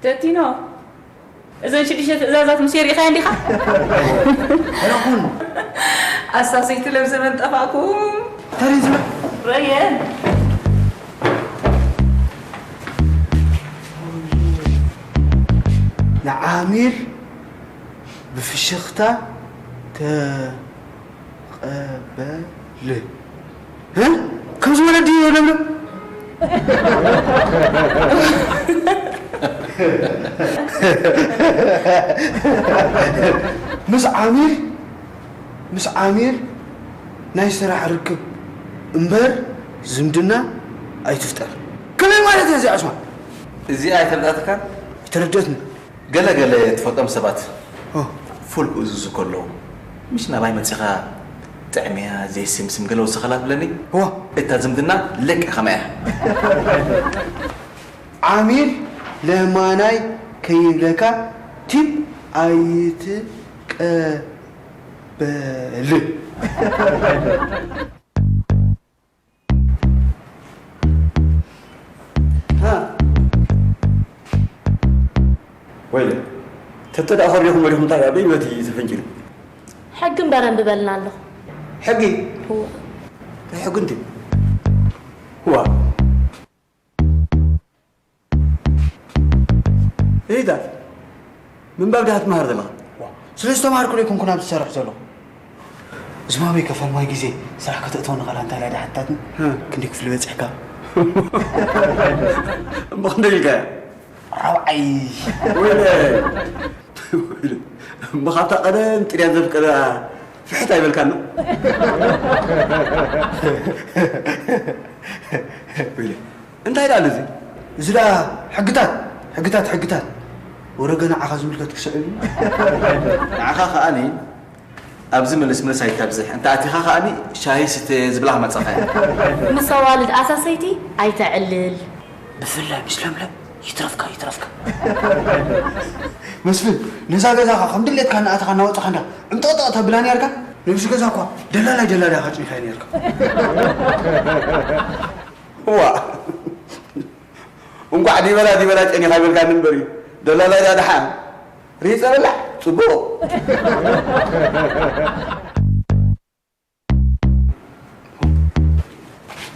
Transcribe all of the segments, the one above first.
ተቲኖ፣ እዘን ሽዱሽተ ትእዛዛት ሙሴ ርኢኻየን ዲኻ? ኣይረኹን። ኣሳሰይቲ ለብሰ መን ጠፋእኩም? ተሪዝመ። ረየን። ንዓሚር ብፍሽኽታ ተቐበል። እ? ከምዚ ወለዲ ይብለሉ። ምስ ዓሚር፣ ምስ ዓሚር ናይ ስራሕ ርክብ እምበር ዝምድና ኣይትፍጠር። ከመይ ማለት እያ እዚኣ ዑስማን? እዚኣ ኣይተረድኣትካን? ኣይተረድኣትኒ። ገለ ገለ ትፈልጦም ሰባት ኦ። ፉል ክእዝዙ ከለዉ፣ ምሽ ናባይ መጺኻ ጥዕምያ ዘይስምስም ገለ ወሰኸላ ትብለኒ? እዋ። እታ ዝምድና ልክዕ ከማይ እያ። ዓሚል ለማናይ ከይብለካ ቲፕ ኣይትቀበል። ሃ። ወይለ፣ ተተ ደኣ ኸሪኹም ወዲኹም እንታይ ኣብ በይበቲ ተፈንጭሉ? ሕጊ እምበር ኣንብበልና ኣለኹ። ሕጊ? እወ። እንታይ ሕጊ እንት? እዋ። እዛ ምንባብ ዲኻ ትመሃር ዘለኻ? ዋ፣ ስለ ዝተማሃርኩ ዶ ኣይኮንኩን ኣብዚ ዝሰርሕ ዘለኹ? ዝማመይ ከፈል ማይ ግዜ ስራሕ ከተእትወኒ ኸላ እንታይ ኢላ ድሓታትኒ? እ። ክንደይ ክፍሊ በጺሕካ? እሞ ክንደይ ኢልካያ? ራብዓይ። ወይለ። ወይለ። እሞ ካብታ ቀደም ጥልያን ዘፍቀዳ ፍሕት ኣይበልካን ነው? ወይለ። እንታይ ደኣ እዚ? እዚ ደኣ ሕግታት፣ ሕግታት፣ ሕግታት። ወረገ ንዓኻ ዝምልከት ክስዕብ እዩ። ንዓኻ ከኣኒ ኣብዚ ምልስ ምልስ ኣይተብዝሕ። እንተ ኣቲኻ ከኣኒ ሻሂ ስተ ዝብላ ክመጻኻ እየ። ምስ ኣዋልድ ኣሳሰይቲ ኣይተዕልል። ብፍላይ ምስ ለምለም ይትረፍካ፣ ይትረፍካ። መስፍን፣ ነዛ ገዛኻ ከም ድሌትካ እናኣተኻ እናወጻኻ እንዳ ዕምጠቕጠቕ ተብላ ነርካ። ነብሲ ገዛ እኳ ደላላይ ደላላይ ኢኻ ኣጽኒኻዮ ነርካ። እዋ እንኳዕ ዲበላ ዲበላ ጨኒኻ ይበልካኒ እምበር እዩ። ደላላይ ዳ ደሓን ሪጸ በላዕ ጽቡቕ።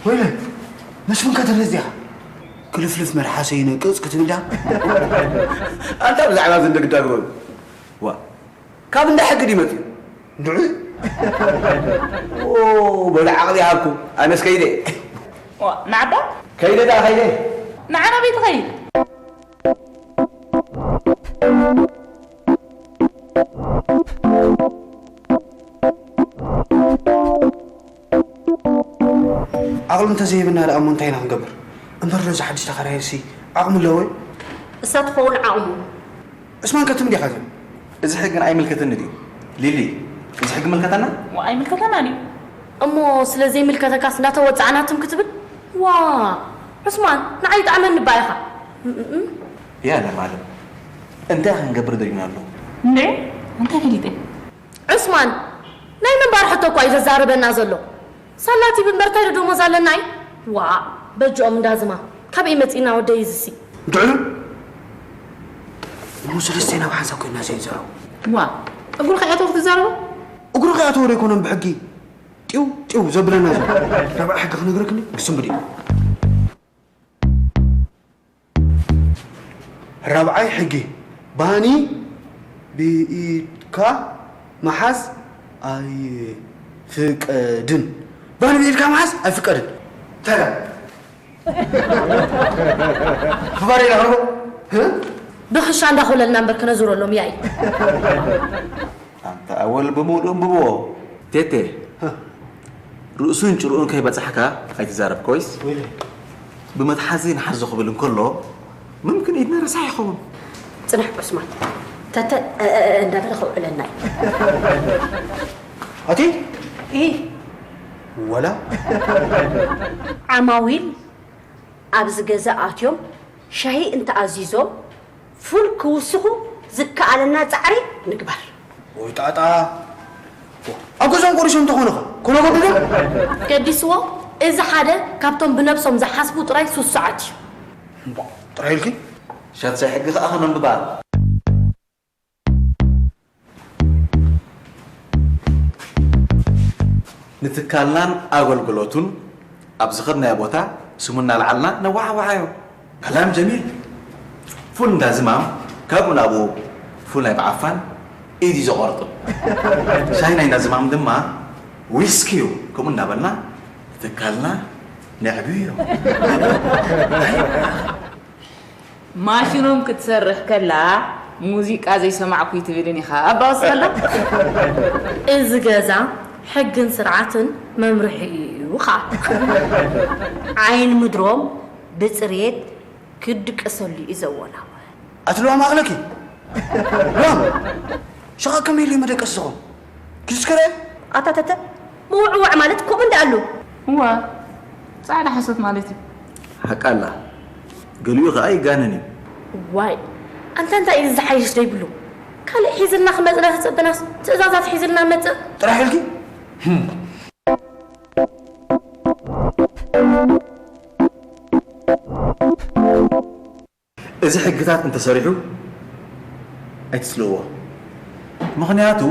ወይለ መስፍን ከተረዝ ዲኻ? ክልፍልፍ መልሓሰ ይነቅጽ ክትብል ዳ? ኣንታ ብዛዕባ ዘንደግዳ ግበሩ። ዋ ካብ እንዳ ሕጊ ድዩ መጽኡ? እንድዒ። ኦ በሉ ዓቕሊ ይሃብኩም። ኣነስ ከይደ። ዋ ንዓባ ከይደ ደኣ ከይደ። ንዓ ናበይ ትኸይድ? ዓቕሊ እንተዘይብና ደኣ እሞ እንታይ ኢና ክንገብር? እምበር ነዚ ሓድሽ ተኸራይሲ ዓቕሚ ኣለዎ እዩ። እሳ ትኸውን ዓቕሙ። ዑስማን ከትም ዲኻ ትብል? እዚ ሕግን ኣይምልከተኒ ድዩ? ሊሊ፣ እዚ ሕጊ ምልከተና? ዋ ኣይምልከተናን እዩ። እሞ ስለ ዘይምልከተካስ እንዳተወጻዕና ትም ክትብል? ዋ ዑስማን ንዓይ ይጥዕመኒ እባ ኢኻ። እም፣ እም፣ እም። ያ ለማለም እንታይ ክንገብር ደሊና ኣሎ? እንዴ እንታይ ፈሊጠ? ዑስማን ናይ ምንባር ሕቶ እኳ እዩ ዘዛርበና ዘሎ። ሳላቲ ብምበርታይ ዶ ደሞዝ ኣለና እዩ? ዋ በጅኦም እንዳዝማ ካበይ መጺና ወደይ ዝሲ? ድዕሉ እሞ ሰለስቴና ብሓንሳብ ኮይና ዘይንዛረቡ። ዋ እግሩ ከያተው ክትዛረቡ? እግሩ ከያተው ዶ ኣይኮነን ብሕጊ ጢው ጢው ዘብለና ዘሎ። ረብዓ ሕጊ ክነግረክኒ ክስምድ እዩ። ራብዓይ ሕጊ ባኒ ብኢድካ ምሓዝ ኣይፍቀድን። ባኒ ብኢድካ ምሓዝ ኣይፍቀድን። እንታይ ደኣ? ብባሪ ኢና ክንቦ? እ? ብኽሻ እንዳኾለልና እምበር ክነዙረሎም ያኢ። ኣንታ ኣወል ብምሉእ እንብብዎ። ቴቴ ርእሱን ጭርኡን ከይበጻሕካ ኣይትዛረብ ኮይስ። ብመትሓዚ ንሓዞ ክብል እንከሎ ምምክን ኢድና ረሳሕ ይኸውን። ጽናሕ ዑስማን ተተ እንዳበለ ከውዕለና እዩ። ኣቲ ኢ ወላ ዓማዊል ኣብዚ ገዛ ኣትዮም ሻሂ እንተኣዚዞም ፉል ክውስኹ ዝከኣለና ጻዕሪ ንግበር። ወይ ጣጣ ኣብ ገዛኦም ቆሪሶም እንተኾነ ኸ ኮነ ጎደሎም? ገዲስዎ እዚ ሓደ ካብቶም ብነብሶም ዝሓስቡ ጥራይ ሱሱዓት እዩ። እምቧ ጥራይ ኢልኪ? ሻድሻይ ሕጊ ከኣ ከነንብባ። ንትካልናን ኣገልግሎቱን ኣብ ዝኸድናዮ ቦታ ስሙ እናልዓልና ነዋዓውዓዮ። ከላም ጀሚል። ፉል እንዳ ዝማም ካብኡ ናብኡ ፉል ናይ ብዓፋን ኢድ እዩ ዘቖርጥም። ሻሂ ናይ እንዳ ዝማም ድማ ዊስኪ እዩ። ከምኡ እናበልና ንትካልና ነዕብዮ። ማሽኖም ክትሰርሕ ከላ ሙዚቃ ዘይሰማዕኩ ይትብልን ኢኻ ኣባ ወሰላ። እዚ ገዛ ሕግን ስርዓትን መምርሒ እዩ ኸኣ። ዓይን ምድሮም ብጽሬት ክድቀሰሉ እዩ ዘወናወ። ኣትለዋ ማእኽለኪ ሎም ሸቓ ከመይ ኢሉ መደቀሲ ዝኾን ክዝከረ ኣታተተ ምውዕዋዕ ማለት ከምኡ እንዳኣሉ እዋ ጻዕዳ ሓሶት ማለት እዩ። ሓቃ ኣላ ገሊኡ ኸኣ ይጋነን እዩ። ዋይ ኣንተ እንታይ እዩ ዝሓይሽ ዘይብሉ ካልእ ሒዝልና ክመጽና ተጸበናስ ትእዛዛት ሒዝልና መጽእ ጥራሕ ኢልኪ እዚ ሕግታት እንተሰሪሑ ኣይትስልእዎ። ምኽንያቱ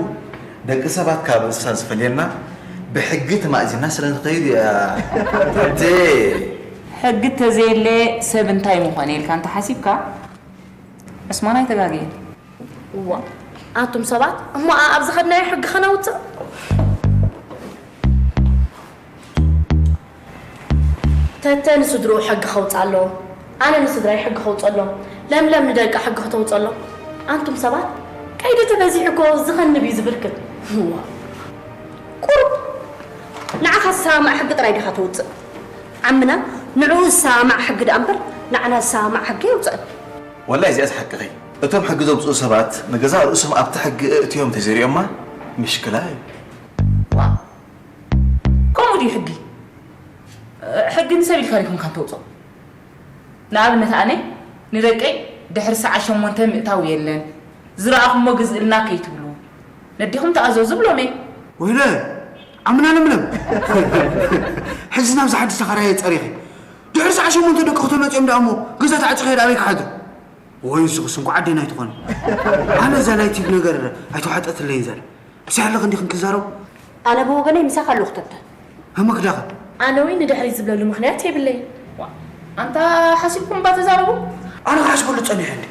ደቂ ሰባት ካብ እንስሳ ዝፈልየና ብሕጊ ተማእዚና ስለ ንኸይድ እያ። ተቴ ሕጊ ተዘየለ ሰብ እንታይ ምኾነ ኢልካ እንተሓሲብካ ዑስማን ኣይተጋግየን። እዋ ኣቱም ሰባት እሞ ኣብዚ ኸድናዮ ሕጊ ኸነውፅእ ተተ ንስድርኡ ሕጊ ከውፅእ ኣለዎ። ኣነ ንስድራይ ሕጊ ከውፅእ ኣለዎ። ለምለም ንደቃ ሕጊ ክተውፅእ ኣለዎ። ኣንቱም ሰባት ቀይዲ ተበዚሑ እኮ ዝኸንብ እዩ ዝብርክት። ዋ። ቁሩብ ንዓኻ ዝሰማማዕ ሕጊ ጥራይ ዲኻ ተውፅእ? ዓምና ንዕኡ ዝሰማማዕ ሕጊ ደኣ እምበር ንዓና ዝሰማማዕ ሕጊ የውፅእን። ወላሂ እዚኣስ ሓቅኺ። እቶም ሕጊ ዘውፅኡ ሰባት ንገዛእ ርእሶም ኣብቲ ሕጊ ኣእትዮም ተዘይሪኦማ ምሽክላ እዩ። ዋእ! ከምኡ ድዩ ሕጊ? ሕጊ ንሰብ ኢልካ ዲኹም ካን ተውፅኦ? ንኣብነት ኣነ ንደቀይ ድሕሪ ሰዓት ሸሞንተ ምእታው የለን ዝረኣኹሞ ግዝእልና ከይትብሉ ነዲኹም ተኣዘዙ ብሎም እየ። ወይለ ዓምና ለምለም ሕዚ ናብዚ ሓድሽ ተኻራየ ፀሪኺ ድሕሪ ሰዓት ሸሞንተ ደቅኹ ተመፂኦም ደኣ እሞ ገዛ ተዓፂኸ ዳ ኣበይ ክሓድር? ወይ ንስኽስ እንኳዕ ኣደና ኣይትኾኒ። ኣነ እዛ ናይ ቲብ ነገር ኣይተዋሕጠትለይን ዘላ። ብስሕልኽ እንዲኽን ክዛረቡ። ኣነ ብወገነይ ምሳኻ ኣለኹ ተተ። ህመኽዳኸ? ኣነ ወይ ንድሕሪት ዝብለሉ ምኽንያት የብለይን። ኣንታ ሓሲብኩም እባ ተዛረቡ። ኣነ ክሓስበሉ ጸኒሐ እንዲ።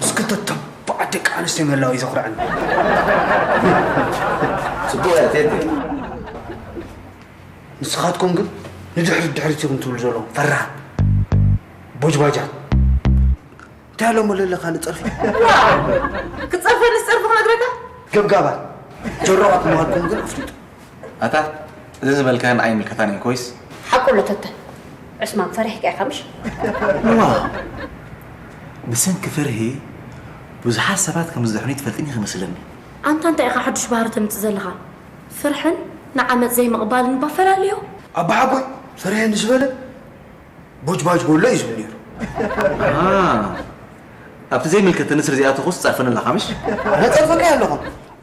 እስክልተ ተባዕ ደቂ ኣንስትዮ ምህላወይ ዘኹርዐኒ። ጽቡቕ እያ ቴቴ። ንስኻትኩም ግን ንድሕሪት ድሕሪት ኢኹም ትብሉ ዘለኹም ፈራሃት ቦጅባጃት። እንታይ ኣሎ እሞ ለለ ካልእ ጸርፊ? ዋእ! ክትጸርፈኒስ ጸርፊ ክነግረካ? ገብጋባት ጀሮባት ምዃንኩም ግን ኣፍልጡ። ኣታ እዚ ዝበልካዮ ንዓይ ኣይምልከታን እዩ ኮይስ? ሓቁ ኣሎ ተተ። ዑስማን ፈሪሕካ ኢኻ ምሽ? ዋእ! ብሰንኪ ፍርሂ ብዙሓት ሰባት ከም ዝድሕኑ ትፈልጥን ኢኺ መስለኒ። ኣንታ እንታይ ኢኻ ሓዱሽ ባህሪ ተምጽእ ዘለኻ? ፍርሕን ንዓመጽ ዘይምቕባልን እባ ፈላልዮ። ኣባሓጎይ ፈሪሐኒ ዝበለ ቦጅባጅ ጎሎ እዩ ዝብል ነይሩ። ኣሃ፣ ኣብቲ ዘይምልከተኒ ስለ ዘይኣተኹስ ትጸርፈኒ ኣለኻ ምሽ? ኣነ ጸርፈካ ኣለኹ።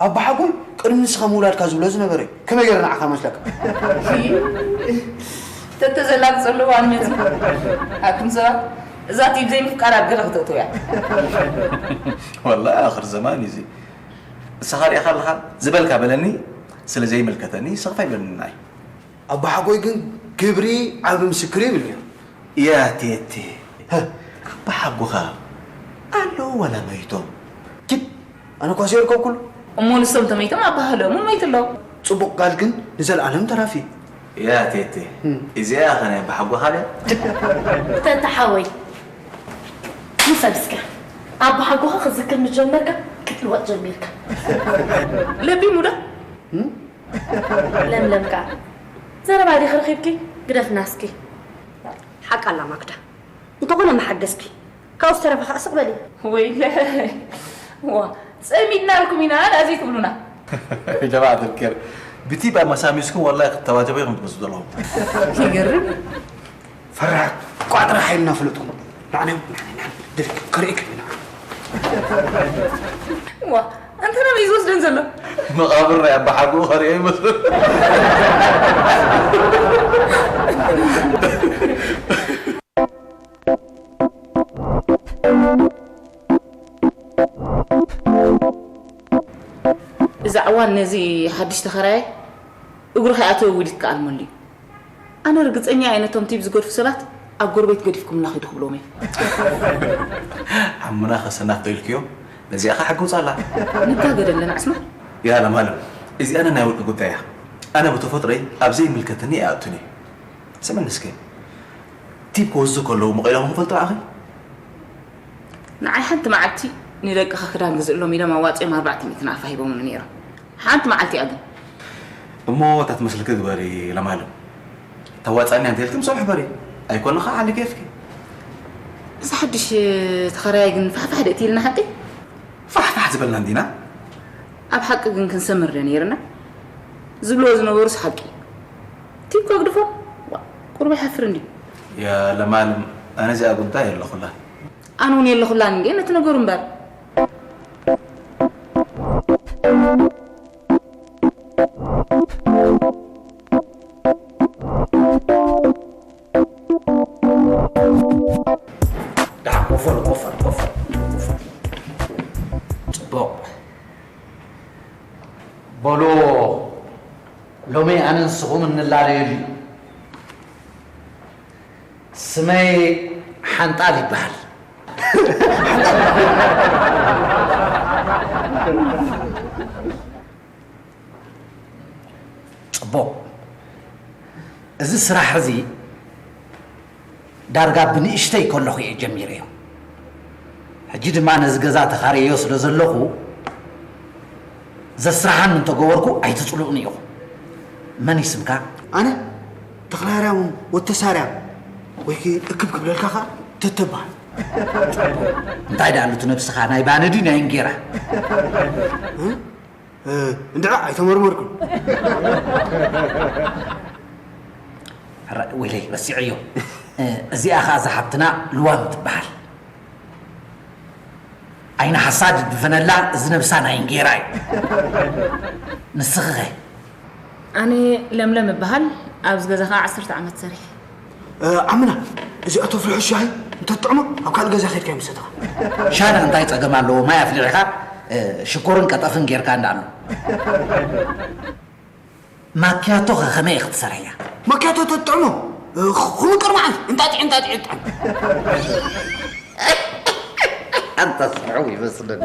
ኣባሓጎይ ቅድሚ ንስኻ ምውላድካ ዝብሎ ዝነበረ እዩ። ከመይ ገይረ ንዓኻ መስለካ? ተተዘላግጸሉ እዋን መጺኡ። ኣቱም ሰባት እዛ ቲብ ዘይምፍቃር ኣብ ገለ ክተእትው እያ። ወላሂ ኣኽር ዘማን እዩ እዚ። ንስኻ ርኢኻ ኣለኻ ዝበልካ በለኒ ስለ ዘይምልከተኒ ስኽፍ ኣይበለኒ ንዓይ። ኣባሓጎይ ግን ግብሪ ዓቢ ምስክር ይብል ነይሩ። ያ ቴቴ ኣባሓጎኻ ኣለዉ ዋላ መይቶም? ኪድ ኣነ እኳ ዘይርከብኩሉ። እሞ ንሶም ተመይቶም ኣባህሎም እውን መይቱ ኣሎ። ጽቡቕ ጋል ግን ንዘለኣለም ተራፊ። ያ ቴቴ እዚኣ ኢኻ ናይ ኣባሓጎኻ ድያ? ተተ ሓወይ ንሰብ እስከ ኣባሓጎኻ ክዝክር ምስ ጀመርካ ክትልወጥ ጀሚርካ። ለቢሙ ዶ? ለምለም ከኣ ዘረባ ዲኺ ረኺብኪ? ግደፍና እስኪ። ሓቃ ኣላ ማክዳ። እንተኾነ መሓገዝኪ። ካብኡ ዝተረፈ ከኣ ስቕ በሊ። ወይለይ። ዋ ጸሚድናልኩም ኢና ደኣ ዘይትብሉና። ጀማዓት ኣልኬር ብቲ ባይ መሳሚስኩም ወላሂ ክተባጀበ ኢኹም ትመስሉ ዘለኹም። ይገርም። ፈራሓት ቋጥራ ሓይልና ፍለጥኩም። ንዓና ንዓና ንዓና ድርክ ከርእየክ ኢና። ዋ ኣንተ ናበይ ዝወስደን ዘሎ? መቓብር ናይ ኣባሓጎኡ ከርእዮ ይመስሉ። እዛ ዕዋን ነዚ ሓድሽ ተኸራያይ እግሩ ከይኣተወ ውዲት ክኣልመሉ እዩ። ኣነ ርግጸኛ እየ ነቶም ቲብ ዝገድፉ ሰባት ኣብ ጎረቤት ገዲፍኩምና ኺዱ ክብሎም እየ። ዓምና ከሰናፍ ዶ ኢልክዮ? ነዚኣ ኸዓ ሕጊ ውጻላ። ንጋገ ደለና ዕስማን። ያ ለማለም፣ እዚኣ ናይ ውልቂ ጉዳይ እያ። ኣነ ብተፈጥሮይ ኣብ ዘይምልከተኒ ኣይኣቱን እየ። ስምዕኒ እስከ፣ ቲብ ክወስዱ ከለዉ መቒሎምኹም ይፈልጡ ንዓኺ? ንዓይ ሓንቲ መዓልቲ ንደቅኻ ክዳን ግዝእሎም ኢሎም ኣዋጺኦም ኣርባዕተ ሚእቲ ናቕፋ ሂቦምኒ ነይሮም። ሓንቲ መዓልቲ እያ ግን። እሞ እታ ትመስልኪ ግበሪ ለማለም። ተዋጻኒ እንተ ኢልኪ ምሳኦም ሕበሪ። ኣይኮነ ኸዓ ዓሊ ኬፍኪ። እዚ ሓድሽ ተኸራያይ ግን ፋሕፋሕ ዶ እቲ ኢልና ሓቂ? ፋሕፋሕ ዝበልና እንዲና። ኣብ ሓቂ ግን ክንሰምር ዶ ነይርና? ዝብልዎ ዝነበሩስ ሓቂ። ቲኮ ግድፎ? ዋ፣ ቁሩብ ይሓፍር እንድዩ። ያ ለማለም ኣነ እዚኣ ጉዳይ የለኹላን። ኣነ እውን የለኹላን እንድየ ነቲ ነገሩ እምበር። ደሓን ቆፈር ቆፈር ቆፈር ቆፈር። ጽቡቕ። በሉ ሎሚ ኣነ ንስኹም እንላለየሉ እዩ። ስመይ ሓንጣል ይበሃል። ጽቡቕ። እዚ ስራሕ እዚ ዳርጋ ብንእሽተይ ከለኹ እየ ጀሚረዮ። ሕጂ ድማ ነዚ ገዛ ተኻርየዮ ስለ ዘለኹ፣ ዘስርሓኒ እንተገበርኩ ኣይትጽልኡኒ ኢኹም። መን እዩ ስምካ? ኣነ ተኽለሃርያም ወተሳርያም፣ ወይ ከ እክብ ክብለልካ ኸኣ ተተባሃል። እንታይ ደኣ ኣሉ እቲ ነብስኻ፣ ናይ ባኒ ድዩ ናይ እንጌራ? እ? እ፣ እንድዒ ኣይተመርመርኩን። ሕራይ፣ ወይለይ፣ ረሲዐዮ። እ፣ እዚኣ ኸኣ እዛ ሓብትና ልዋም ትበሃል። ዓይኒ ሓሳድ ድፈነላ፣ እዚ ነብሳ ናይ እንጌራ እዩ። ንስኺ ኸ? ኣነ ለምለም እበሃል። ኣብዚ ገዛ ኸዓ ዓሰርተ ዓመት ሰሪሐ። እ፣ ዓምና፣ እዚኣ ተፍልሖ ሻሂ እንተትጥዕሞ፣ ኣብ ካልእ ገዛ ኸይድካ ይምሰተኻ። ሻሂ እንታይ ጸገም ኣለዎ? ማይ ኣፍሊሕኻ፣ እ፣ ሽኮርን ቀጠፍን ጌርካ እንዳ ኣሎ። ማኪያቶ ኸ ከመይ ክትሰርሕያ? ማኪያቶ ተጥዕሞ፣ እ፣ ኹምቅር መዓልቲ፣ እንጣጢዕ፣ እንጣጢዕ፣ ጥዕም። ኣንታ ስርሑ ይመስለኒ።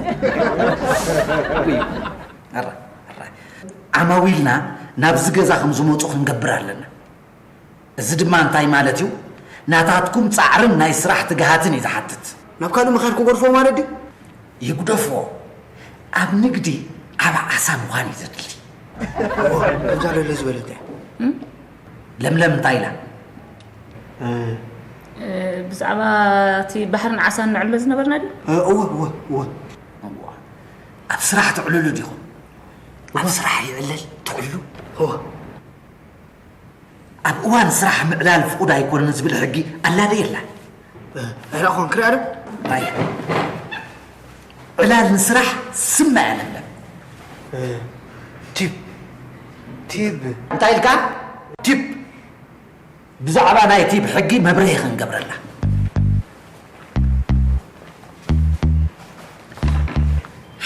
ውይ፣ ኣራ፣ ኣራ። ዓማዊልና ናብዚ ገዛ ከም ዝመጹ ክንገብር ኣለና። እዚ ድማ እንታይ ማለት እዩ? ናታትኩም ጻዕርን ናይ ስራሕ ትግሃትን እዩ ዝሓትት። ናብ ካልእ ምኻድ ክገድፎ ማለት ድዩ? ይጉደፎ። ኣብ ንግዲ ዓቢ ዓሳ ምዃን እዩ ዘድሊ። እዎ፣ ከምዛ ለለ ዝበለት እያ። ለምለም እንታይ ኢላ? እ፣ እ፣ ብዛዕባ እቲ ባሕርን ዓሳን ነዕልሎ ዝነበርና ድዩ? እ፣ እወ፣ እወ፣ እወ። እዋ፣ ኣብ ስራሕ ትዕልሉ ዲኹም? ኣብ ስራሕ ይዕለል ትዕልሉ? እወ። ኣብ እዋን ስራሕ ምዕላል ፍቑድ ኣይኮነን ዝብል ሕጊ ኣላ ዶ የላን? እ፣ ኣይረኣኹን፣ ክሪኣ ዶ? ራያ። ዕላል ንስራሕ ስም ኣያ ለምለም። እ፣ ቲፕ፣ ቲፕ። እንታይ ኢልካ? ቲፕ። ብዛዕባ ናይ ቲፕ ሕጊ መብርሂ ክንገብረላ።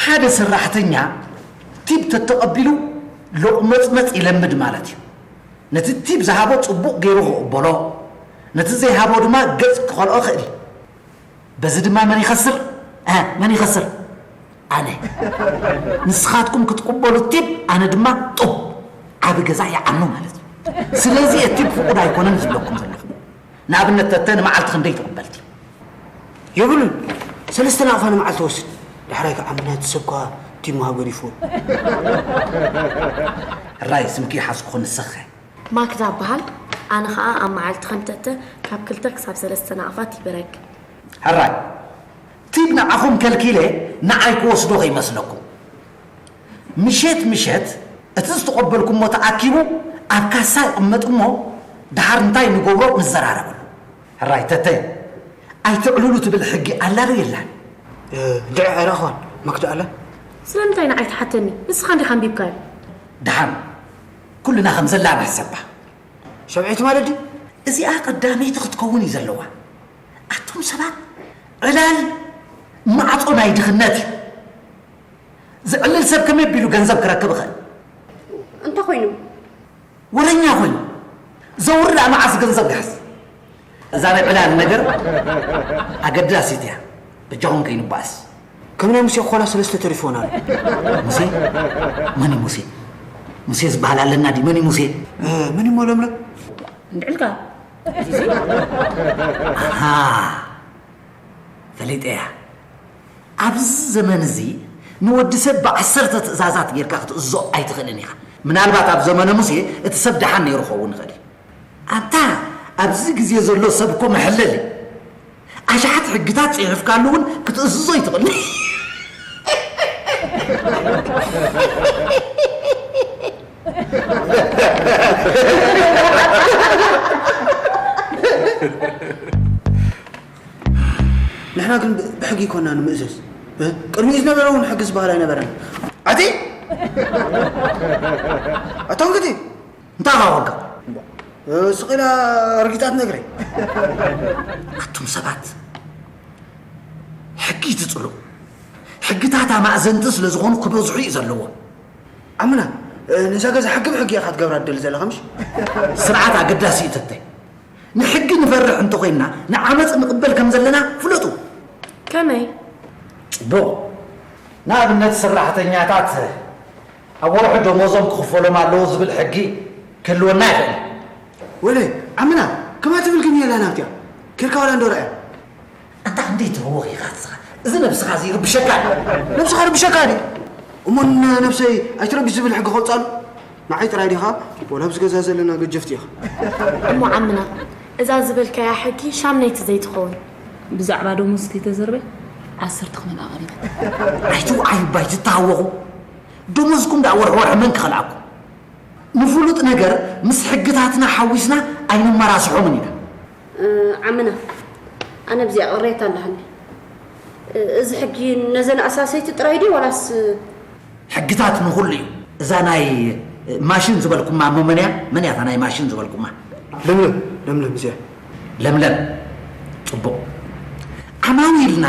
ሓደ ሰራሕተኛ ቲፕ ተተቐቢሉ ሎቕመጽመጽ ይለምድ ማለት እዩ። ነቲ ቲፕ ዝሃቦ ጽቡቕ ገይሩ ክቕበሎ፣ ነቲ ዘይሃቦ ድማ ገጽ ክኸልኦ ይኽእል እዩ። በዚ ድማ መን ይኸስር? እ፣ መን ይኸስር? ኣነ። ንስኻትኩም ክትቅበሉ ቲፕ፣ ኣነ ድማ ጡብ። ዓቢ ገዛ ይዓኑ ማለት እዩ። ስለዚ እየ ቲፕ ፍቑድ ኣይኮነን ዝብለኩም ዘለኹ። ንኣብነት ተተ ንመዓልቲ ክንደይ ትቕበልቲ? የብሉን። ሰለስተ ናቕፋ ንመዓልቲ ወስድ። ዳሕራይ ከዓ ምናት ሰብ ከኣ ቲፕ ምሃብ ገዲፍዎ። ሕራይ ስምኪ ሓዝኩ ንስኸ? ማክዳ እበሃል። ኣነ ኸኣ ኣብ መዓልቲ ከም ተተ ካብ ክልተ ክሳብ ሰለስተ ናቕፋ ቲፕ እረክብ። ሕራይ ቲፕ ንዓኹም ከልኪለ ንዓይ ክወስዶ ከይመስለኩም። ምሸት ምሸት እቲ ዝተቐበልኩሞ ተኣኪቡ ኣብ ካሳ ይቕመጥ እሞ፣ ደሓር እንታይ ንገብሮ ንዘራረበሉ። ሕራይ ተተ፣ ኣይትዕልሉ ትብል ሕጊ ኣላ ዶ የላን? እ፣ እንድዒ ኣይረኣኹዋን። ማክዳ ኣላ? ስለምንታይ ንዓይ ትሓተኒ? ንስኻ እንዲኻ ኣንቢብካዮ። ደሓን፣ ኩልና ከም ዘላ ንሕሰባ። ሻብዐይቲ ማለት ድዩ? እዚኣ ቀዳመይቲ ክትከውን እዩ ዘለዋ። ኣቱም ሰባት፣ ዕላል ማዕጾ ናይ ድኽነት እዩ። ዝዕልል ሰብ ከመይ ኣቢሉ ገንዘብ ክረክብ ይኽእል? እንታይ ኮይኑ? ወረኛ ኮይኑ። ዘውሪ ደኣ መዓስ ገንዘብ ይሓዝ? እዛ ናይ ዕላል ነገር ኣገዳሲት እያ። በጃኹም ከይንባእስ። ከም ናይ ሙሴ ክኾና ሰለስተ ተሪፎና ኣሎ። ሙሴ? መን እዩ ሙሴ? ሙሴ ዝበሃል ኣለና ድዩ? መን እዩ ሙሴ? እ፣ መን እዩ እሞ ለምለም? እንድዕልካ። ኣሃ፣ ፈሊጠያ። ኣብዚ ዘመን እዚ ንወዲ ሰብ ብዓሰርተ ትእዛዛት ጌርካ ክትእዝዞ ኣይትኽእልን ኢኻ። ምናልባት ኣብ ዘመነ ሙሴ እቲ ሰብ ደሓን ነይሩ ክኸውን ይኽእል እዩ። ኣንታ ኣብዚ ግዜ ዘሎ ሰብ እኮ መሐለል እዩ። ኣሽሓት ሕግታት ጽሒፍካሉ እውን ክትእዝዞ ኣይትኽእልን። ንሕና ግን ብ-፣ ብሕጊ ኣይኮና ንምእዘዝ። እ? ቅድሚኡ ዝነበረ እውን ሕጊ ዝበሃል ኣይነበረን። ኣቲ? ኣታ እንግዲ? እንታይ ኻወካ? እ፣ ስቕ ኢላ ርጊጣ ትነግረይ። ኣቱም ሰባት፣ ሕጊ ትጽልኡ። ሕግታት ኣማእዘንቲ ስለ ዝኾኑ ክበዝሑ እዩ ዘለዎ። ኣምና፣ እ፣ ነዛ ገዛ ሕጊ ብሕጊ ኢኻ ክትገብራ ትደሊ ዘለኻ፣ ምሽ? ስርዓት ኣገዳሲ እዩ፣ ተተ። ንሕጊ ንፈርሕ እንተኾይንና፣ ንዓመጽ ንቕበል ከም ዘለና ፍለጡ። ከመይ? ጽቡቕ። ንኣብነት፣ ሰራሕተኛታት ኣብ ወርሒ ደሞዞም ክኽፈሎም ኣለዎ ዝብል ሕጊ ክህልወና ይኽእል። ወለ፣ ዓምና፣ ከማ ትብል ግን የላን ኣብቲኣ። ኬድካ ዋላ እንዶ ረኣያ? ኣንታ ክንደይ ትህወኽ ኢኻ ንስኻ? እዚ ነብስኻ እዚ ይርብሸካ ድዩ? ነብስኻ ይርብሸካ ድዩ? እሞ ንነብሰይ ኣይትረብሽ ዝብል ሕጊ ከውጻሉ? ንዓይ ጥራይ ዲኻ? ወላ ኣብዚ ገዛ ዘለና ገጀፍቲ ኢኻ። እሞ ዓምና፣ እዛ ዝበልካያ ሕጊ ሻምነይቲ ዘይትኸውን? ብዛዕባ ደሞዝ ከይተዘርበ ዓሰርተ ክመልኣ ቀሪበን። ኣይትውዓዩ እባ ኣይትተሃወኹ። ደሞዝኩም ደኣ ወርሒ ወርሒ መን ክኸልኣኩም? ንፍሉጥ ነገር ምስ ሕግታትና ሓዊስና ኣይንመራስሖምን ኢና። እ፣ ዓምና፣ ኣነ ብዚኣ ቅሬታ ኣለሃኒ። እ፣ እዚ ሕጊ ነዘን ኣሳሰይቲ ጥራይ ድዩ ዋላስ? ሕግታት ንኹሉ እዩ። እዛ ናይ ማሽን ዝበልኩማ እሞ መን እያ? መን እያ እታ ናይ ማሽን ዝበልኩማ? ለምለም፣ ለምለም እዚኣ። ለምለም፣ ጽቡቕ። ዓማዊልና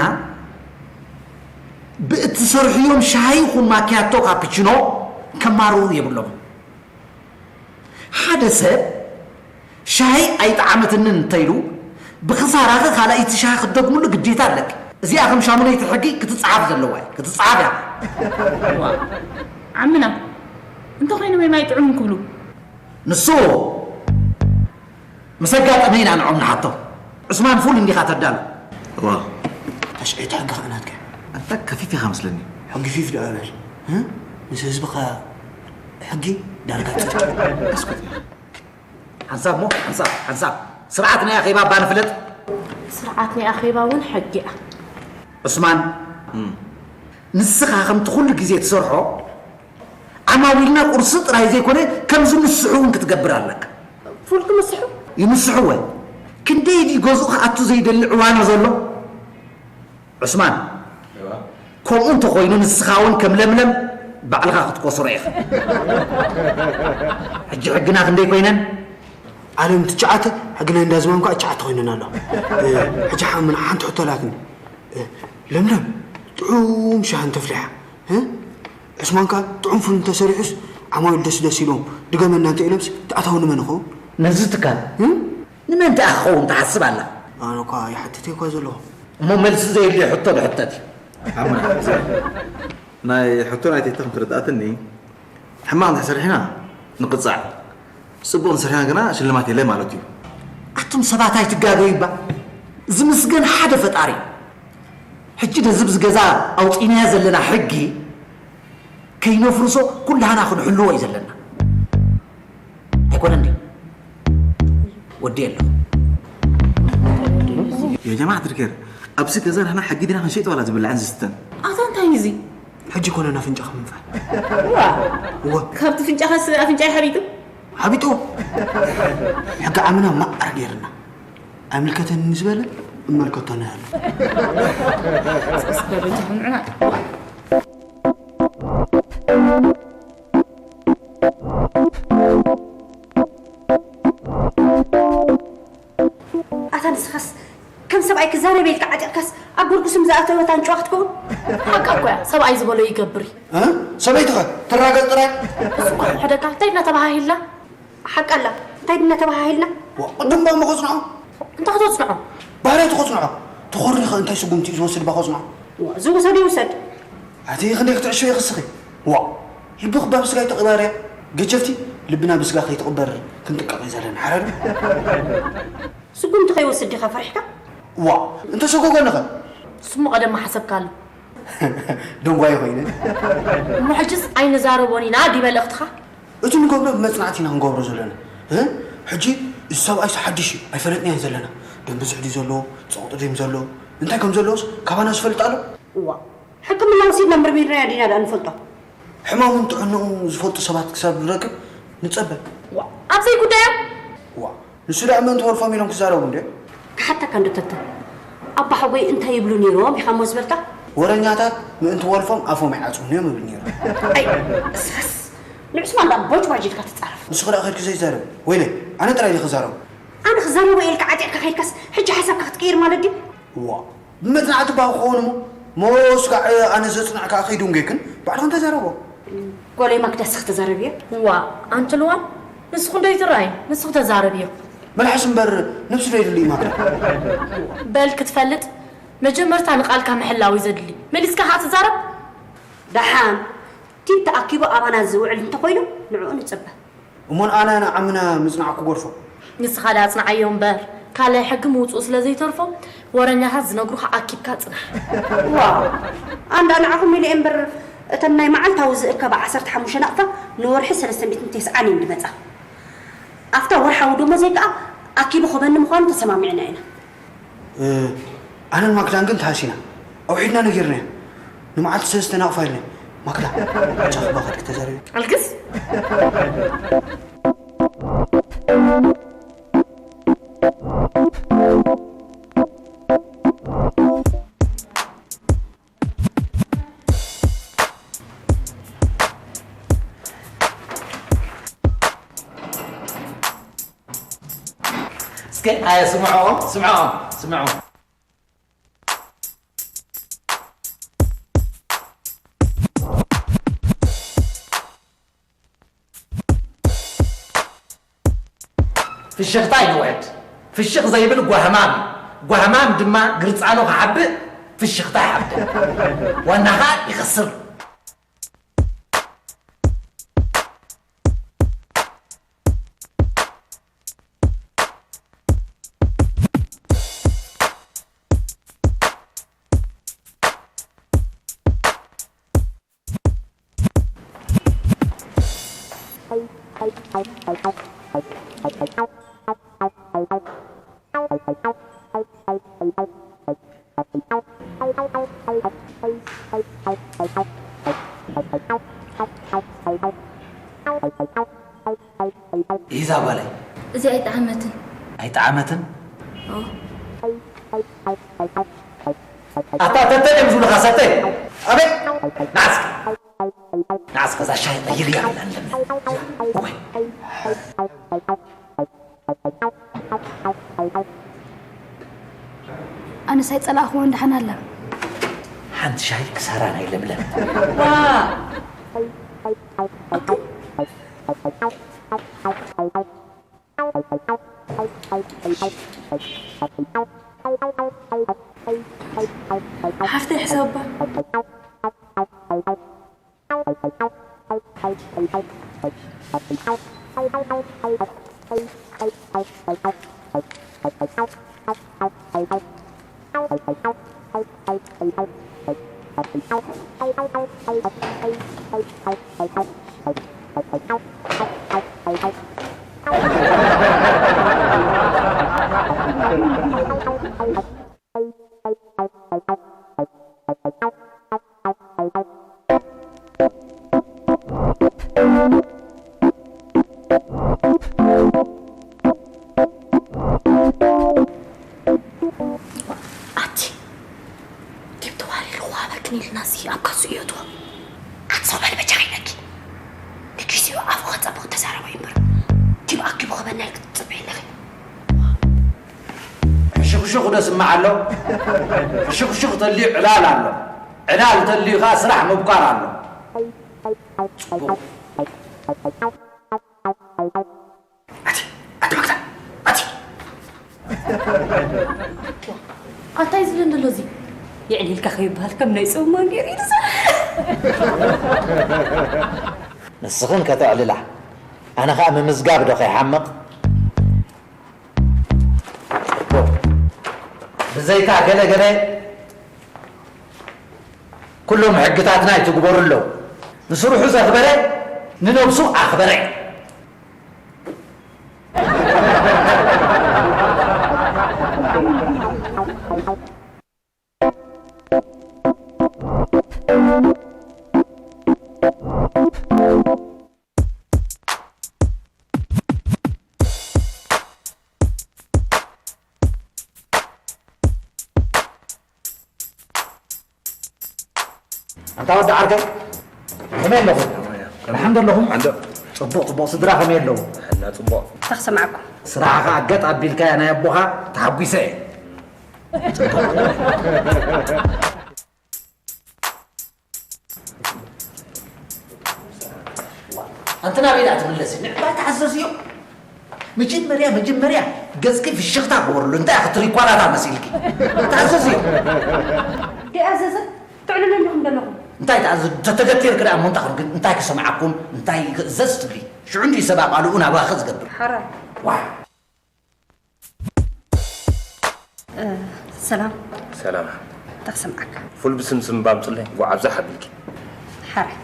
ብእትሰርሕዮም ሻሂ ይኹን ማኪያቶ ካፕቺኖ ከማርሩ የብሎምን። ሓደ ሰብ ሻሂ ኣይጠዓመትንን እንተኢሉ፣ ብኽሳራኺ ካልኣይቲ ሻሂ ክትደግምሉ ግዴታ ኣለኪ። እዚኣ ከም ሻሙነይቲ ሕጊ ክትጸሓፍ ዘለዋ እያ። ክትጸሓፍ እያ። ዋ፣ ዓምና፣ እንተኾይኖም እዮም ኣይጥዑምን ክብሉ። ንሱ ምስ ኣጋጠመ ኢና ንዖም ንሓቶም። ዑስማን፣ ፉል እንዲኻ ተዳሉ? እዋ። ተሽዒት ሕጊ ኸኣ ናትካ። ኣንታ ከፊፍ ኢኻ መስለኒ። ሕጊ ፊፍ ደኣ በል። እ? ምስ ህዝብኻ ሕጊ ዳርጋ ጽድቂ። ኣስኩት ኢኻ። ሓንሳብ እሞ፣ ሓንሳብ፣ ሓንሳብ። ስርዓት ናይ ኣኼባ እባ ንፍለጥ። ስርዓት ናይ ኣኼባ እውን ሕጊ እያ። ዑስማን፣ እም። ንስኻ ከምቲ ኩሉ ግዜ ትሰርሖ፣ ዓማዊልና ቁርሲ ጥራይ ዘይኮነ፣ ከም ዝምስሑ እውን ክትገብር ኣለካ። ፉል ክምስሑ? ይምስሑ ወይ? ክንደይ ድዩ ገዝኡ ክኣቱ ዘይደሊ ዕዋኖ ዘሎ? ዑስማን፣ እዋ። ከምኡ እንተኾይኑ ንስኻ እውን ከም ለምለም ባዕልኻ ክትኮስሮ ኢኻ። ሕጂ ሕግና ክንደይ ኮይነን? ዓለም ትሽዓተ፣ ሕጊ ናይ እንዳ ዝማም ከኣ ትሽዓተ ኮይነን ኣሎ። እ፣ ሕጂ ሓ-፣ ምን ሓንቲ ሕቶ ኣላትኒ። እ፣ ለምለም፣ ጥዑም ሻሂ እንተፍሊሓ፣ እ? ዑስማን ከኣ ጥዑም ፉል እንተሰሪሑስ ዓማዊል ደስ ደስ ኢሎም ድገመና እንተ ኢሎምስ፣ እቲ ኣታዊ ንመን ይኸውን? ነዚ ትካል? እ? ንመን ደኣ ክኸውን ትሓስብ ኣላ? ኣነ እኳ ይሓትት እየ እኳ ዘለኹ። እሞ መልሲ ዘየድልዮ ሕቶ ዶ ሕተት እዩ? ኣማ፣ ናይ ሕቶ ናይ ቴተ ከም ተረዳእትኒ፣ ሕማቕ እንድሕር ሰሪሕና ንቅጻዕ፣ ጽቡቕ እንድሕር ሰሪሕና ግና ሽልማት የለን ማለት እዩ። ኣቱም ሰባት ኣይትጋገዩ እባ። ዝምስገን ሓደ ፈጣሪ። ሕጂ ነዚ ብዚ ገዛ ኣውጺእናዮ ዘለና ሕጊ ከይነፍርሶ ኩላህና ክንሕልዎ እዩ ዘለና። ኣይኮነን ድዩ? ወዲ ኣለኹ። የጀማዓት ልከር፣ ኣብዚ ገዛ ንሕና ሕጊ ዲና ክንሸይጥ ዋላ ዝብላዕን ዝስተን? ኣታ እንታይ እዩ እዚ? ሕጂ ኮነ ኣፍንጫ ምንፋይ። ዋ! እወ። ካብቲ ፍንጫኻስ ኣፍንጫ ሓቢጡ? ሓቢጡ። ሕጊ ዓምና ማዕረ ገይርና። ኣይምልከተኒ ዝበለ እመልከቶ ነው ያለ። እስከ በጃኹም ንዕና። ኣታ ንስኻስ ከም ሰብኣይ ክዛረብ ኢልካ ዓጢቕካስ ኣብ ጎርጉስም ዝኣተወት ኣንጭዋ ክትከውን? ሓቃ እኮ እያ፣ ሰብኣይ ዝበሎ ይገብር እዩ። እ? ሰበይትኸ ትራገጽ ጥራይ? እሱ እኮ ሕደካ እንታይ ኢልና ተባሃሂልና? ሓቃ ኣላ፣ እንታይ ድና ተባሃሂልና? ዋ፣ ቅድም እባ እሞ ከጽንዖ። እንታይ ከተጽንዖ? ባህርያቱ ከጽንዖ። ተኾሪኸ እንታይ ስጉምቲ እዩ ዝወስድ እባ ከጽንዖ። ዋ፣ ዝውሰድ ይውሰድ። ኣቲ ክንደይ ክትዕሽው ኢኺ እስኺ? ዋ፣ ልብኺ እባ ብስጋ ኣይተቐባርያ። ገጀፍቲ፣ ልብና ብስጋ ከይትቕበር ክንጥቀቕ እዩ ዘለና። ሓራዶ? ስጉምቲ ከይወስድ ዲኻ ፈሪሕካ? ዋ፣ እንተ ሰጎጎ ንኸ? ስሙ ቀደም ሓሰብካሉ። ደንጓይ ኮይነ። እሞ ሕጅስ ኣይንዛረቦን ኢና ድዩ መልእኽትኻ? እቲ ንገብሮ ብመጽናዕቲ ኢና ክንገብሮ ዘለና። እ? ሕጂ እዚ ሰብኣይስ ሓድሽ እዩ፣ ኣይፈለጥናዮን ዘለና። ደም ብዙሕ ድዩ ዘለዎ፣ ጸቕጢ ድዩ ዘለዎ፣ እንታይ ከም ዘለዎስ ካባና ዝፈልጥ ኣሎ? እዋ፣ ሕክምና ወሲድና መርሚርናዮ ዲና ደኣ ንፈልጦ? ሕማሙን ጥዕንኡ ዝፈልጡ ሰባት ክሳብ ንረክብ ንጸበ። ዋ፣ ኣብ ዘይጉዳዮም? ዋ፣ ንሱ ደኣ ምእንቲ ወልፎም ኢሎም ክዛረቡ እንድዮም። ክሓተካ እንዶ ተተ፣ ኣባ ሓጎይ እንታይ ይብሉ ነይሮም ኢኻ እሞ ዝበልካ? ወረኛታት ምእንቲ ወልፎም ኣፎም ኣይዓጽዉን እዮም ይብል ነይሩ። ኣይ፣ እስኻስ ንዑስማን ደኣ ቦጭባጅ ኢልካ ትጻረፍ። ንስኺ ደኣ ከድኪ ዘይዛረብ። ወይለይ፣ ኣነ ጥራይ ድየ ክዛረቦ? ኣነ ክዛረቦ ኢልካ ዓጢቕካ ከይድካስ ሕጂ ሓሳብካ ክትቅይር ማለት ድዩ? ዋ፣ ብመጽናዕቲ እባ ክኸውን እሞ፣ ሞስ ጋዕ ኣነ ዘጽንዕ ከኣ ከይድንጎየክን ባዕልኽን ተዛረቦ። ጎለይ ማክዳስ ክትዛረብዮ? ዋ፣ ኣንቲ ልዋም፣ ንስኹ እንዶ ይትረኣይ፣ ንስኹ ተዛረብዮ። መልሓስ እምበር ነብሲ ዶ የድሊ እዩ ማክዳ? በል ክትፈልጥ፣ መጀመርታ ንቓልካ ምሕላው እዩ ዘድሊ። መሊስካ ከኣ ትዛረብ? ደሓን፣ ቲም ተኣኪቡ ኣባና ዝውዕል እንተኾይኑ፣ ንዕኡ ንጽበ። እሞ ንኣና ንዓምና ምጽናዕ ክጎድፎ? ንስኻ ደኣ ኣጽንዓዮ እምበር፣ ካልኣይ ሕጊ ምውፅኡ ስለ ዘይተርፎ ወረኛታት ዝነግሩኻ ኣኪብካ ፅናሕ። ዋው፣ ኣንዳ ንዓኹም ኢለ እየ እምበር፣ እተን ናይ መዓልታዊ ዝእከባ ዓሰርተ ሓሙሽተ ናቕፋ ንወርሒ ሰለስተ ሚእትን ተስዓን እየን ዝመጻ። ኣብታ ወርሓዊ ደሞዘይ ከኣ ኣኪቡ ክበኒ ምዃኑ ተሰማሚዕና ኢና። ኣነን ማክዳን ግን ተሃሲና ኣውሒድና ነጊርናዮ። ንመዓልቲ ሰለስተ ናቕፋ ኢልና። ማክዳ፣ ጫፍ ባኸድክ ተዛረቢ። ኣልግስ። እስከ ኣየ ስምዖም፣ ስምዖም፣ ስምዖም። ፍሽኽታ ይንውሕድ። ፍሽኽ ዘይብል ጓህማም እዩ። ጓህማም ድማ ግርጻኑ ክሓብእ ፍሽኽታ ይሓብእ። ዋናኻ ይኸስር። ኢዛ ጓለይ። እዚ ኣይጠዓመትን። ኣይጠዓመትን? ኦ። ኣታ ተተ እዮም ዝብሉኻ፣ ሰተ። ኣቤት! ናዕስ! ናዕስ፣ ከዛ ሻሂ ቀይር እያ። ቆይ። ኣነስ ኣይጸላእኽዎን ደሓን ኣላ። ሓንቲ ሻሂ ክሳራ ናይ ለምለም። ዋ! ሓፍተይ ሕሰባ። ኣቲ ቲም ተዋሪዱ ክዋበክን ኢልናሲ ኣብ ካሱ እዮቶ። ኣቲ ሰው በል በጃ ዓይነኪ። ንጊዜኡ ኣፉ ከጸብቕ ተዛረቦ እምበር ቲም ኣኪቡ ክበና ክትጽበይ ኣለኺ። ሕሹኽሹኽ ዶ ስማዕ ኣሎ? ሕሹኽሹኽ ተልዩ ዕላል ኣሎ። ዕላል ተልዩ ኸዓ ስራሕ ምብቋር ኣሎ። ጽቡቕ። ኣቲ፣ ኣቲ መክታ፣ ኣቲ። ኣታይ ዝብለን ዘሎ እዚ? የዕሊልካ ከይበሃል ከም ናይ ጾም ማንጌር ኢሉ ዝብል። ንስኽን ከተዕልላ፣ ኣነ ኸኣ ምምዝጋብ ዶ ከይሓምቕ? ብዘይካ ገለ ገለ ኩሎም ሕግታትና ይትግበሩ ኣለዉ። ንስርሑ ዘኽበረ ንነብሱ ኣኽበረ። ኣንታ ወዲ ዓርከይ፣ ከመይ ኣለኹም? ደሓን ዶ ኣለኹም? ሓንደ። ጽቡቕ፣ ጽቡቕ። ስድራ ከመይ ኣለዉ? ሕና ጽቡቕ። እንታይ ክሰምዓኩም? ስራሕኻ ገጥ ኣቢልካያ ናይ ኣቦኻ ተሓጒሰ እየ። ኣንቲ ናበይ ደኣ ትምለሲ? ንዕባይ ተዓዘዝዮ። መጀመርያ፣ መጀመርያ ገጽኪ ፍሽኽታ ግበርሉ። እንታይ ክትሪኳላታ መሲልኪ? ተዓዘዝዮ። ደኣ ዘዘ ትዕልሉ ኣለኹም ዘለኹም። እንታይ ተኣዝ-፣ ተተገቲርኪ ደኣ እሞ እንታይ ክንግን-፣ እንታይ ክሰምዓኩም? እንታይ ክእዘዝ ትብሊ? ሽዑ እንዲ ሰብኣ ቃልኡ ናባኺ ዝገብር። ሓራይ። ዋይ። ሰላም። ሰላም። እንታይ ክሰምዓካ? ፉል ብስምስም ባምፅለይ፣ ጓዕ ኣብዛ ሓቢልኪ። ሓራይ።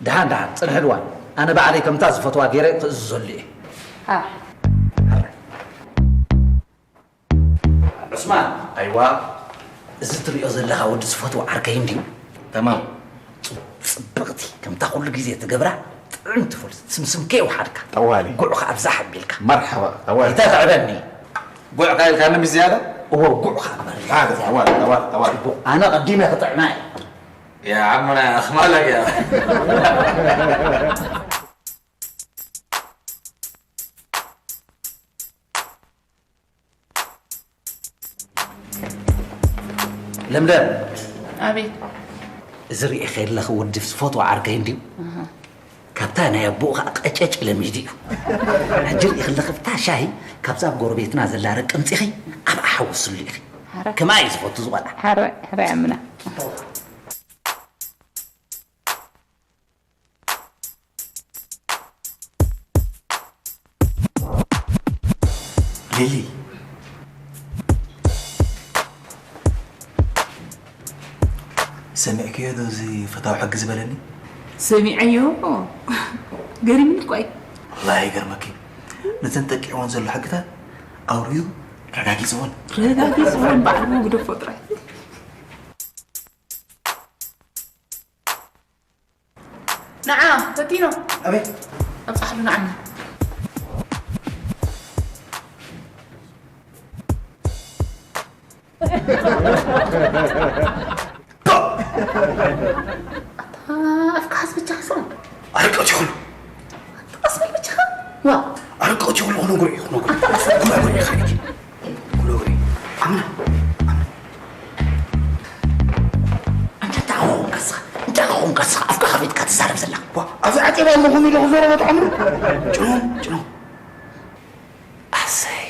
ደሓን ደሓን፣ ፅንሕልዋ። ኣነ ባዕለይ ከምታ ዝፈትዋ ገይረ ክእዝዘሉ እየ። ሓራይ። ዑስማን፣ ኣይዋ፣ እዚ ትሪኦ ዘለኻ ወዲ ዝፈትዎ ዓርከይ እንድዩ። ተማም። ጽ- ጽብቕቲ፣ ከምታ ኩሉ ግዜ ትገብራ ጥዕምቲ ፉል ስምስም ከይወሓድካ። ጠዋሊ። ጉዕ ከኣ ኣብዛ ሓቢልካ። መርሓባ፣ ጠዋሊ። ይተትዕበኒ። ጉዕ ከኣ ኢልካኒ ምስ ዝያዳ? እዎ፣ ጉዕ ከኣ ግበር። ጠዋሊ፣ ጠዋሊ፣ ጠዋሊ። ጽቡቕ። ኣነ ቀዲመ ክጥዕማ እየ። ያ ዓምና፣ ኣኽማለክ ያ። ለምለም። ኣቤት። እዚ ርኢ ከለኺ ወዲ ዝፈትዎ ዓርከይ እንድዩ። ካብታ ናይ ኣቦኡ ኸዓ ቀጨጭ ለሚዱ እዩ። ሕጂ ርኢ ከለኺ ብታ ሻሂ ካብዛ ኣብ ጎረቤትና ዘላ ረቂ ኣምጺኺ ኣብኣ ሓውስሉ ኢኺ። ሓረ። ከማይ እዩ ዝፈቱ ዝቆልዓ። ሓረ፣ ሓረ ኣምና። ሊሊ፣ ሰሚዕክዮ ዶ እዚ ፈታዊ ሕጊ ዝበለኒ? ሰሚዐዮ። ገሪምኒ እኮ እዩ። ወላሂ ይገርመኪ፣ ነተን ጠቂዕወን ዘሎ ሕግታት ኣውርዩ ረጋጊፅወን። ረጋጊፅወን ባዕሉ ግደፎ ጥራይ። ንዓ ተቲኖ። ኣቤት። ኣብፃሕሉ ንዓና። ኣፍካ ሓዝ ብቻ ሓስራ። ኣረቂ ኣቲኹሉ። ኣስመል ብቻ። ዋ። ኣረቂ ኣቲኹሉ ክነግሮ እዩ፣ ክነግሮ። ክነግሮ እዩ፣ ክነግሮ እዩ። ኣምና፣ ኣምና። ኣንታ እንታይ ኾንካ እስኻ? እንታይ ኾንካ እስኻ? ኣፍካ ከፊትካ ትዛረብ ዘላ? ዋ፣ ኣብዚ ዓፂባ እሞ ኾን ኢሉ ክዘረቦ ተኣምሩ። ጭኖም፣ ጭኖም። ኣሰይ፣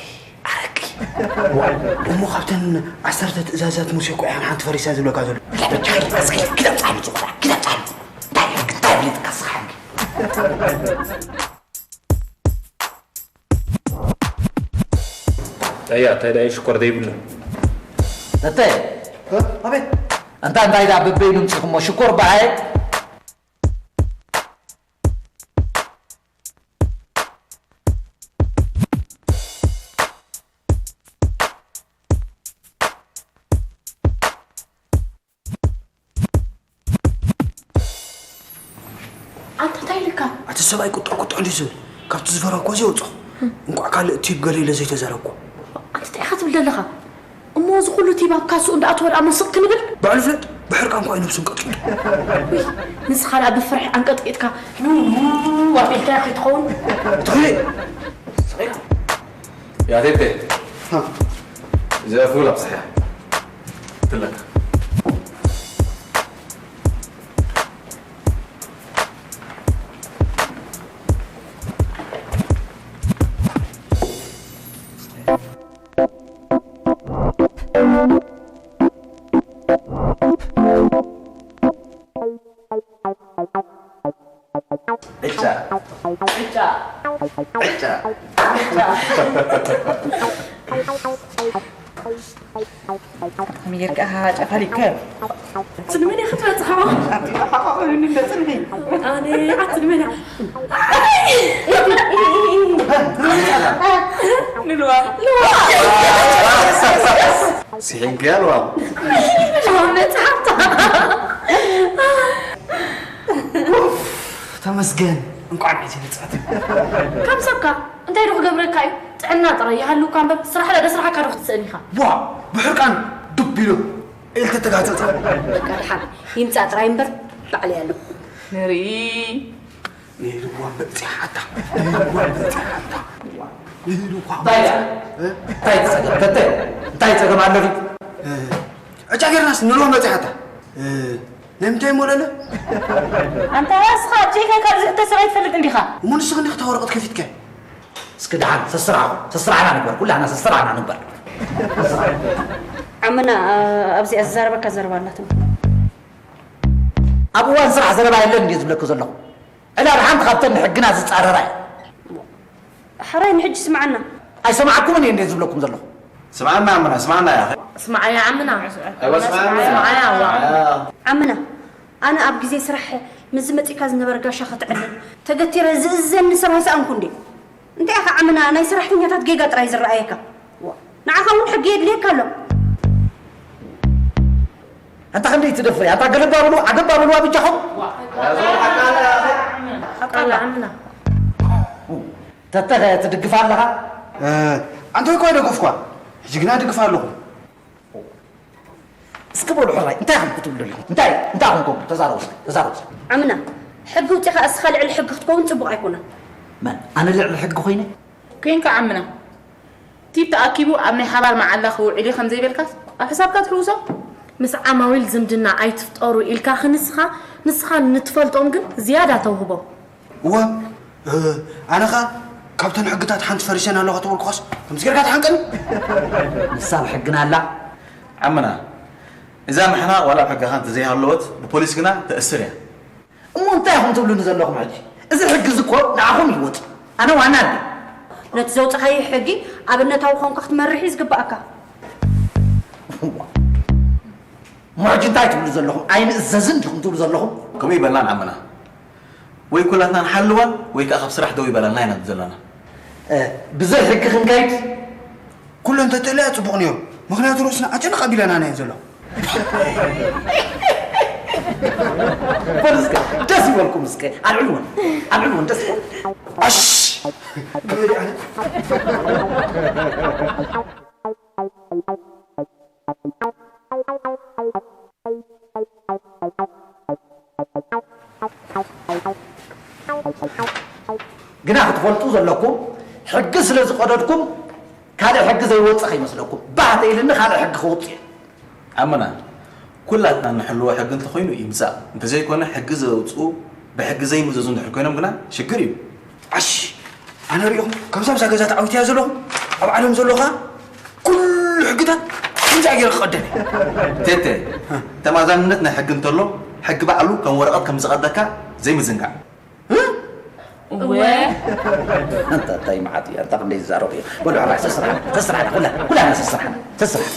ኣረቂ። እሞ ካብተን ዓሰርተ ትእዛዛት ሙሴ እኮ እያ ሓንቲ ፈሪሳ ዝብለካ ዘሎ። እንታይ እንታይ ብሊጥካ ስሓቂ። እያ እንታይ ደኣ ሽኮር ዘይብሉ። ተተ ኣቤት። እንታ እንታይ ደኣ በበይኑ ምፅኹሞ ሽኮር በሃየ። ኣንታ እንታይ ኢልካ? ኣቲ ሰብኣይ ቁጥዕ ቁጥዕ እንዲ ዝብል ካብቲ ዝፈረኮ እዚ ወፅኹ። እንኳዕ ካልእ ቲብ ገለ ኢለ ዘይተዘረብኩ። ኣንታ እንታይ ኢኻ ትብል ዘለኻ? እሞ እዚ ኩሉ ቲብ ኣብ ካስኡ እንዳኣተወ ደኣ እሞ ስቕ ክንብል? ባዕሉ ፍለጥ፣ ብሕርቃ እንኳ እዩ ነብሱ እንቀጥቂጡ። ውይ፣ ንስኻ ደኣ ብፍርሒ ኣንቀጥቂጥካ ው ው ኣቢልካዮ ከይትኸውን? ትኽእል። ያ ቴቴ፣ እዚኣ ፉል ኣብፅሕያ ትለካ። ዕጫ። ዕጫ። ዕጫ። ዕጫ። ከመይ ጌርካ ኢኻ ጨፋሊጥካዮ? እቲ ንመን ኢኻ ክትበጽሖ? ኣነ ኣቲ ንመን ኢኻ? ንልዋ። ስሒንክያ ልዋ። ንልዋ መጽሓፍታ። ተመስገን፣ እንኳዕ ናይዚ መጻእቲ። ካብ ሰብካ እንታይ ዶ ክገብረካ እዩ? ጥዕና ጥራይ ይሃልውካ እምበር ስራሕ ዳ ስራሕካ ዶ ክትስእን ኢኻ? ዋ፣ ብሕርቃን ዱብ ኢሉ ኢልተተጋተተ። በቃ ድሓን ይምጻእ ጥራይ እምበር ባዕለይ ኣለኹ። ንርኢ። ንህልዋ በጺሓታ፣ ንህልዋ በጺሓታ። ንህልዋ እንታይ እያ? እንታይ ትጸገም? ተተ፣ እንታይ ጸገም ኣሎ ድዩ? ዕጫ ጌርናስ ንልዋ በጺሓታ። ናይ ምንታይ እሞ ለለ? ኣንታ ንስኻ ኣጀይካ ካብ ዝሕተ ሰብ ኣይትፈልጥን ዲኻ? እሞ ንስኺ እንዲኺ እታ ወረቐት ከፊትካዮ። እስኪ ደሓን ሰስራኹ፣ ሰስራሕና ንግበር፣ ኩላህና ሰስራሕና ንግበር። ዓምና ኣብዚኣ ዝዛረበካ ዘረባ ኣላትኒ። ኣብ እዋን ስራሕ ዘረባ የለን እንድየ ዝብለኪ ዘለኹ። ዕላል ሓንቲ ካብተን ንሕግና ዝጻረራ እያ። ሕራይ ንሕጂ ስምዓና። ኣይሰማዕኩምን እየ እንድየ ዝብለኩም ዘለኹ። ስምዓና ዓምና፣ ስምዓና ያኺ። ስምዓያ ዓምና። ኣይዋ፣ ስምዓና። ስምዓያ፣ ዋ። ኣያ። ዓምና፣ ኣነ ኣብ ግዜ ስራሕ ምስ ዝመጽእካ ዝነበረ ጋሻ ክትዕልል ተገቲረ ዝእዘኒ ሰብ ኣይሰኣንኩ እንዴ? እንታይ ኢኻ ዓምና፣ ናይ ሰራሕተኛታት ጌጋ ጥራይ ዝረኣየካ? ዋ፣ ንዓኻ እውን ሕጊ የድልየካ ኣሎ። ኣንታ ክንደይ ትደፍሪ ኣታ ገለባ በልዋ ዓገባ በልዋ ብጃኹም። ሓቃላ ዓምና። ተተኸ ትድግፋ ኣለኻ። ኣንተ እኮ ደገፍኳ። ሕጂ ግና ድግፍ ኣለኹ። እስኪ በሉ ሕራይ እንታይ ከም ክትብሉ ኣለኹ እንታይ እንታይ ከም ከብሉ ተዛረቡ እስኪ ተዛረቡ እስኪ። ዓምና፣ ሕጊ ውፂኻ እስኻ ልዕሊ ሕጊ ክትከውን ፅቡቕ ኣይኮነን። መን ኣነ ልዕሊ ሕጊ ኮይነ? ኮንካ ዓምና ቲፕ ተኣኪቡ ኣብ ናይ ሓባር መዓላ ክውዕል እዩ ከምዘይበልካስ ኣብ ሕሳብካ ትሕውሶ። ምስ ዓማዊል ዝምድና ኣይትፍጠሩ ኢልካ ክንስኻ ንስኻ ንትፈልጦም ግን ዝያዳ ተውህቦ። እወ ኣነ ኸ ካብተን ሕግታት ሓንቲ ፈሪሰን ኣለዋ ተበልኩኻስ ከምዚ ጌርካ ትሓንቀኒ። ንሳ ኣብ ሕግና ኣላ። ዓምና እዛ ምሕናቕ ዋላ ኣብ ሕግኻ እንተዘይሃለወት ብፖሊስ ግና ተእስር እያ። እሞ እንታይ ኢኹም ትብሉኒ ዘለኹም ሕጂ? እዚ ሕጊ እዚ እኮ ንዓኹም እዩ ወፂኡ። ኣነ ዋና እንዲ። ነቲ ዘውፅኻዮ ሕጊ ኣብነታዊ ኮንካ ክትመርሕ እዩ ዝግባኣካ። እሞ ሕጂ እንታይ ትብሉ ዘለኹም? ኣይንእዘዝን ዲኹም ትብሉ ዘለኹም? ከምኡ ይበላን ዓምና። ወይ ኩላትና ንሓልወን ወይ ከዓ ካብ ስራሕ ደው ይበላልና ኢና ዘለና። ብዘይ ሕጊ ክንከይድ ኩሉ እንተተልያ ጽቡቕ ነይሩ። ምኽንያቱ ርእስና ኣጨነቕ ኣቢላና ኢና ዘሎ። በሉ እስከ ደስ ይበልኩም እስከ ኣልዕልወን ኣልዕልወን ደስ ይበልኩም። ኣሽ ግና ክትፈልጡ ዘለኩም ሕጊ ስለ ዝቀደድኩም ካልእ ሕጊ ዘይወፀ ከይመስለኩም ባህ ተኢልኒ ካልእ ሕጊ ከውፅእ እየ። ኣመና ኩላትና ንሕልዎ ሕጊ እንተኮይኑ ይምፃእ እንተዘይኮነ ሕጊ ዘውፅኡ ብሕጊ ዘይምእዘዙ እንድሕር ኮይኖም ግና ሽግር እዩ። ዓሽ ኣነ ሪኢኹም ከምዛ ብዛ ገዛ ተዓዊትያ ዘለኹም ኣብ ዓለም ዘለኹ ከኣ ኩሉ ሕግታት ከምዚኣ ገይረ ክቐደል እየ። ቴቴ ተማዛንነት ናይ ሕጊ እንተሎ ሕጊ ባዕሉ ከም ወረቐት ከም ዝቐደካ ዘይምዝንጋዕ። እወ ኣንታ እንታይ መዓት እዩ ኣንታ ክንደይ ዝዛረቡ እዩ። በሉ ሕራይ ሰስርሓና ሰስርሓና ኩላ ኩላ ሰስርሓና ሰስርሓና።